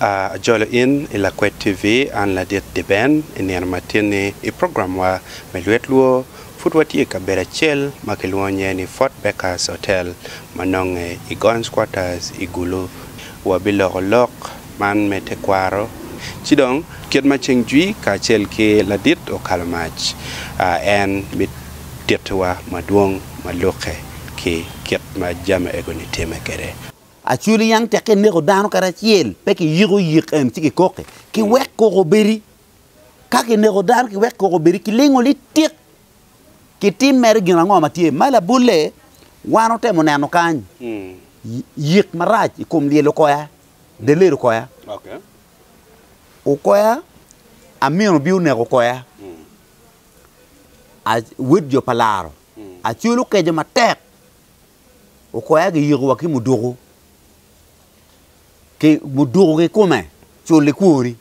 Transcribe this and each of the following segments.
Ajolo in i Lakwed TV, an ladit Deben i nino matin-ni i programwa me Lwet Lwo. Pud watye i kabedo acel ma kilwongo nyinge ni Fort Bakers Hotel ma nonge i Gons Quarters i Gulu. Wabiloko lok man me tekwaro ci dong kit ma ceng jwi kacel ki ladit okalo mac en bitittiwa madwong ma lukke ki kit ma jami ego-ni timme kwede. Acholi yang tekke ineko dano kadi acel pe kiyiko yik en ci kikoke ki wek koko obedi ka kineko dano ki wek koko obedi kilingo litik kitim mere gin ango ma tye ma labolle wan otemo neno kany yik marac i kom lyel okoya deler okoya okoya amino obi oneko okoya wod jo pa laro Acholi okeco matek Okoya giyiko wa ki muduku, ki muduku kikome cul ikwori.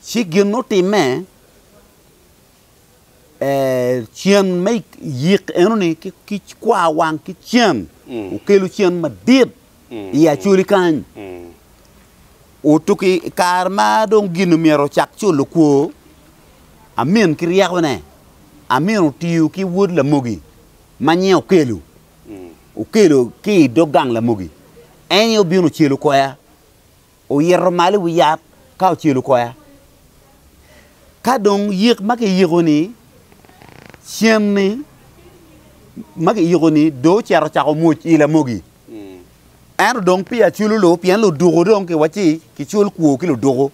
Ci gin mutimme cen me yik enoni ki kwar wang ki cen okelo cen madit i Acholi kany. Otuki i kare ma dong gin myero ocak culo kwor, amin ki ryekone, amin otiyo ki wod lamogi. ma nyinge Okelo, okelo ki i dog gang lamogi, en aye obino ocelo koya, oyito malo i wi yat ka ocelo koya. Ka dong yik ma kiyiko-ni cen-ni ma kiyiko-ni dong ocito ocako mwoc i lamogi, ento dong peya culo loo pien luduku dong kiwacci kicul kwor ki luduku,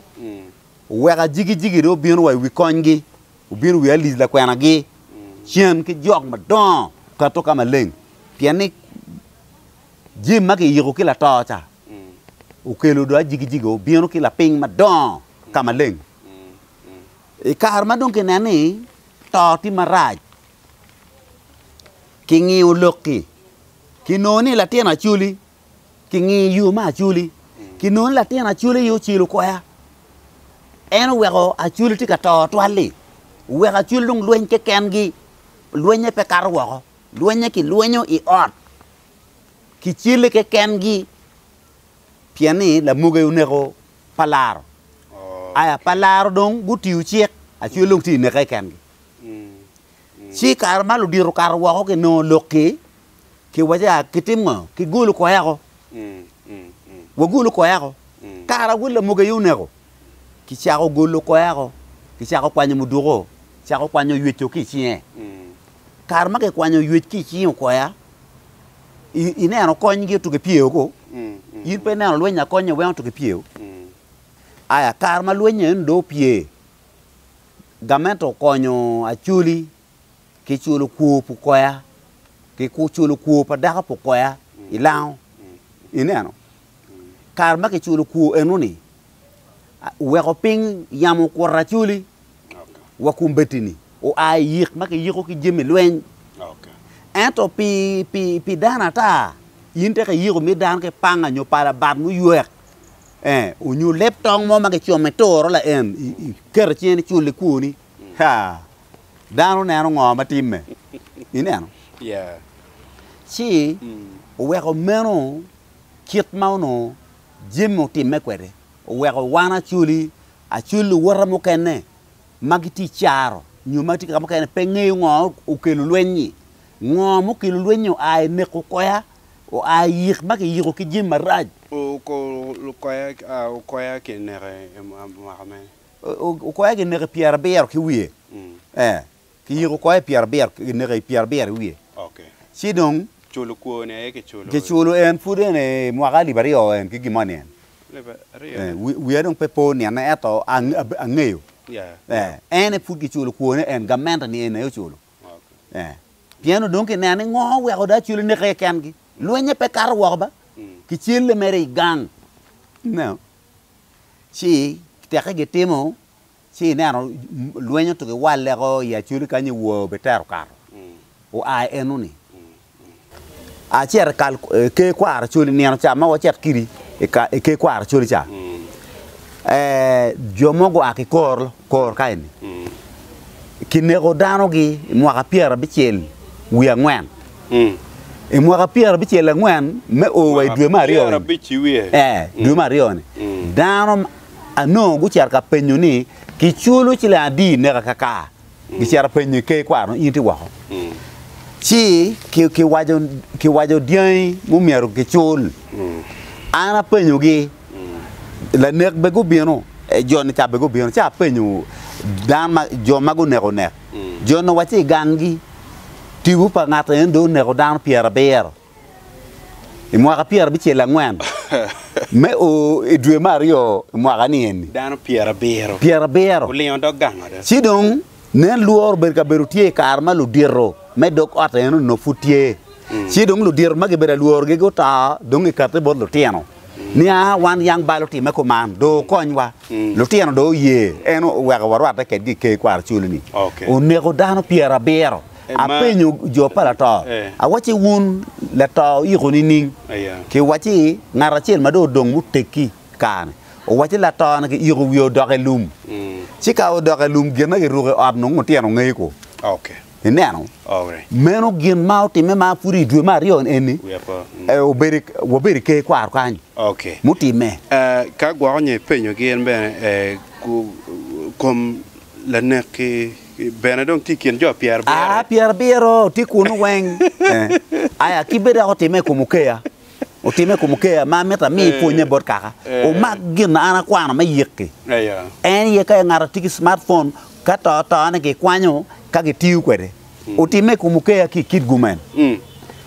oweko ajigijigi dong obino wa i wi konygi. Obino wi Alice lakwenagi cen ki jok madongo kato ka maleng pien ni jami ma kiyiko ki lato ca okelo do ajigijigi obino ki lapiny madongo ka maleng. I kare ma dong kineno ni to tye marac kingiyo lok-ki kinongo ni latin Acholi Kingiyo yo me Acholi, kinongo ni latin Acholi aye ocelo koya. En oweko Acholi tye ka to twal-li, oweko Acholi dong lweny kekengi, lwenye pe kato woko, lwenye kilwenyo i ot, kicele kekengi pien ni lamoge oneko palaro. Aya palaro dong gutiyo cik, Acholi dong tye ka neke kekengi. Ci i kare ma ludito okato woko kinongo lok-ki, Kiwaco ya kitim ngo? Kigolo koyako. Wagolo koyako. Kara wod lamogo aye oneko. Kicako golo koyako. Kicako kwanyo muduko. Kicako kwanyo ywec-co ki i cinge. Kare ma kikwanyo ywec ki i cing okoya, ineno konygi otugo ipyeo ko. In pe ineno lweny akonya weng otugo ipyeo. Aya kare ma lweny eni dong opye, gamente okonyo Acholi Kiculo kwor pu koya, kiculo kwor pa dako pu koya i lango. Ineno? Kare ma kiculo kwor eno-ni, oweko piny yamo okuto Acholi wa kombeddi-ni, oa i yik ma kiyiko ki jami lweny. Ento pi, pi, pi dano ata, in tek iyiko mi dano ki panga nyo pala bat muywek, eh, onyo leb tong mo ma kicomo ituro laen, iketo i cinge ni cul i kwoni, ha! Dano neno ngo ma timme. Ineno? Ci oweko meno kit ma onongo jami otimme kwede oweko wan Acholi, Acholi luwota mukene ma gitye i caro nyo ma gitye ka mukene pe ngeyo ngo okelo lweny-nyi. Ngo mukelo lweny-nyi oa i neko koya, oa i yik ma kiyiko ki jami marac. Okoya kineko i mwaka mene? Okoya kineko i pyerabiro ki wiye, ee, kiyiko okoya i pyerabiro, kineko i pyerabiro ki wiye. Ci dong Culo kwor-ni aye kiculo. Kiculo en pud en i mwaka alip aryo en ki gin moni en. Ee, wiya dong pe po nine ento angeyo. Ee, en aye pud kiculo kwor-ne en, gamente-ni en aye oculo. Ee, pien dong kineno ni ngo oweko dong acwele neke keken-gi, lwenye pe kato woko ba, kicelle mere i gang. Ineno? Ci tekke gitimo, ci ineno lweny otuko iwalleko i Acholi kany i wor Betera okato, oa i enoni. Acito i kal ker kwaro Acholi nino ca ma wacito kidi i ker kwaro Acholi ca, jo mo gua ki kor kor ka eni, kineko danogi i mwaka pyerabicel wiye angwen. I mwaka 54 me o wa i dwe me aryo-ni, ee, dwe me aryo-ni, dano anongo gucito ka penyo ni, Kiculo ciling adi neka kakar? Gicito penyo i ker kwaro ni, In itye woko. Ci kiwaco, kiwaco dyangi mumyero kicul. An apenyogi, lanek bene gubino, jo-ni ca bene gubino, ci apenyo dano ma, jo ma guneko nek. Jo-ni owacci i ganggi. Tipo pa ngat eni dong oneko dano pyerabiro i mwaka 74 me o i dwe me aryo i mwaka-ni eni. Dano pyerabiro. Pyerabiro. Olingo dog gang ada. Ci dong nen lworo obedo kabedo tye i kare ma ludito me dog ot eno onongo pud tye. Ci dong ludito ma gibedo alworogi guto dong gikati bot lutino ni, Aa, wan yang bal otimme kuman, dong wukonywa. Lutino dong oye, en oweko warwatte kedgi i ker kwaro culu-ni. Oneko dano pyerabiro. Apenyo jo pa lato, awacci, Wun lato oyiko nining? Kiwacci, Ngat acel ma dong odong muteggi kare-ni owacci lato-ni kiyiko wiye odok i lum. Ci ka odok i lum, gin ma kiruko i ot nongo lutino ngeyo ko. Ineno? Meno gin ma otimme ma pud i dwe me aryo eni, wabedo i ker kwaro kany mutimme. Ka gwoko nyo ipenyo gin bene kom lanek-ki bene dong tye i kin jo pyerabiro. Aa, pyerabiro tye kunu weng. Aya, ki bed dok otimme i kom okeya, otimme i kom okeya ma amito ami pwonye bot kaka, omak gin ma an akwano me yik-ki. En aye ka ngat tye ki smartphone, ka to tone gikwanyo ka gitiyo kwede. Otimme i kom okeya ki i kit gumen.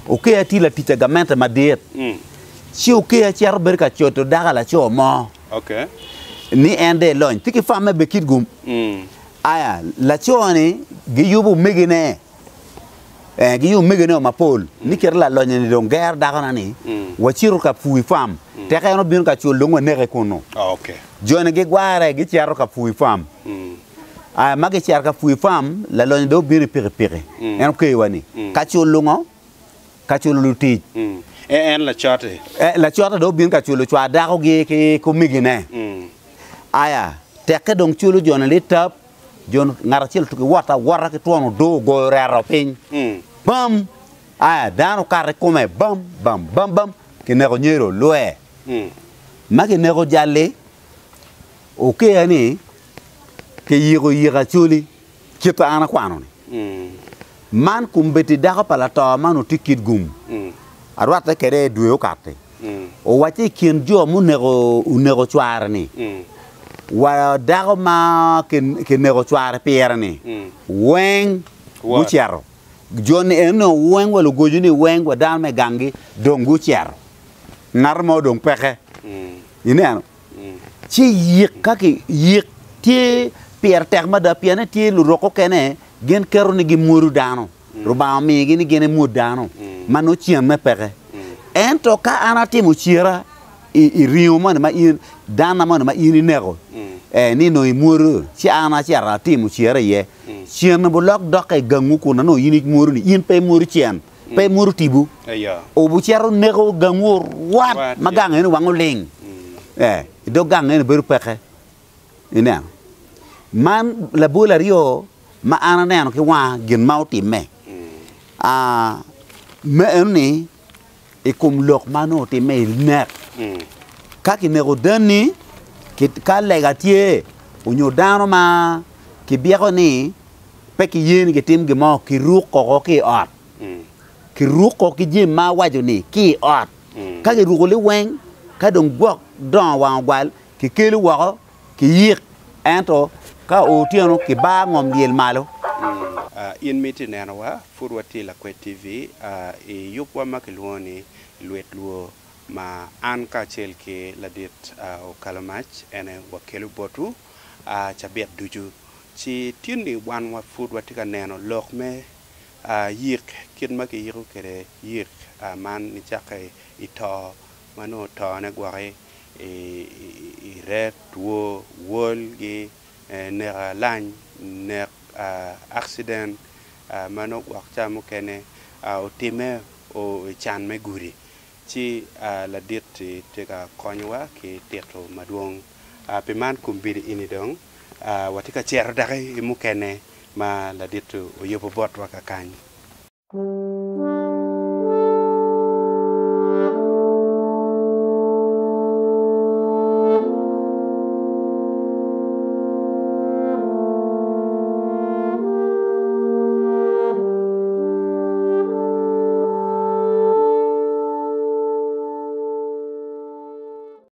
Okeya tye latic a gamente madit. Ci okeya cito bedo ka coto dako laco mo ni en dong elony. Tye ki famme bene kit gum. Aya, laco-ni giyubo omegine, ee, giyubo omegine mapol ni kite lalonyo-ni dong gero dakona-ni, wacito ka pur i fam. Teke en obino ka cul dong waneke kunnu. Jo-ni gigware gicito ka pur i fam. Aya, ma gicito ka pur i fam, lalonyo dong obino i pikipiki, en okeyowa ni, ka culo ngo? Ka culo lutic. En lacote. Lacote dong obino ka culo cwar dakogi ki omegine. Aya, tekke dong culo jo-ni litap, jo ngat acel otuko iwot awota ki twon odoo ogoyo reto piny. Bam! Aya, dano okato i kome, bam, bam, bam, bam, kineko nyero lwer. Ma kineko jal-li, okeya ni kiyiko yik Acholi kit ma an akwano-ni. Man kombeddi dako pa lato man otye kit gum. Arwatte kwede i dwe okato-ti. Owacce i kin jo muneko oneko cware-ni, wa dako ma kineko cware pire-ni weng gucito. Jo-ni eno weng wa lugoco-ni weng wa dano me ganggi dong gucito. Ngat mo dong peke. Ineno? Ci yik ka ki yik tye pire tek mada pien ni tye lurok okene gin keto ni gimwodo dano. Rubanga omigi ni gin emwod dano ma nongo cen me peke. Ento ka an atimo cira i ringo moni ma in dana moni ma in ineko ni nongo imwodo ci an acito atimo cira iye cen bulok dokke i gangwu kun nongo in imwodo ni in pe imwodo cen. Pe imwodo tipo. Obucito neko gangwu orwat ma gang eni wang oling. I dog gang eni bedo peke. Ineno? Man labol aryo ma an aneno ki wanga gin ma otimme. Me enoni i kom lok ma nongo otimme i nek. Ka kineko dani, ka lega tye onyo dano ma kibyeko ni pe kiye ni gitim gin mo, kiruko woko ki i ot. Kiruko ki jami ma awaco ni ki i ot. Ka kiruko liweng, ka dong gwok dongo wang ogwal, kikelo woko, kiyik, ento ka otyeno kibar ngom lyel malo. In miti nenowa, pud watye i Lakwed TV i yubwa ma kilwongo ni Lwit Lwo ma an kacel ki ladit Okalomac ene wakelo botwu cabit ducu. Ci tin-ni wan wa pud watye ka neno lok me yik, kit ma kiyiko kwede yik man nicakke i to ma nongo tone gwoki i ret, two, wolgi, nek alany, nek akciden ma nongo gwok ca mukene otimme i can me gudi. Ci ladit-ti tye ka konyowa ki tito madwong. Pi man kombeddi eni dong watye ka cito dok i mukene ma ladit-ti oyubo botwa kakany.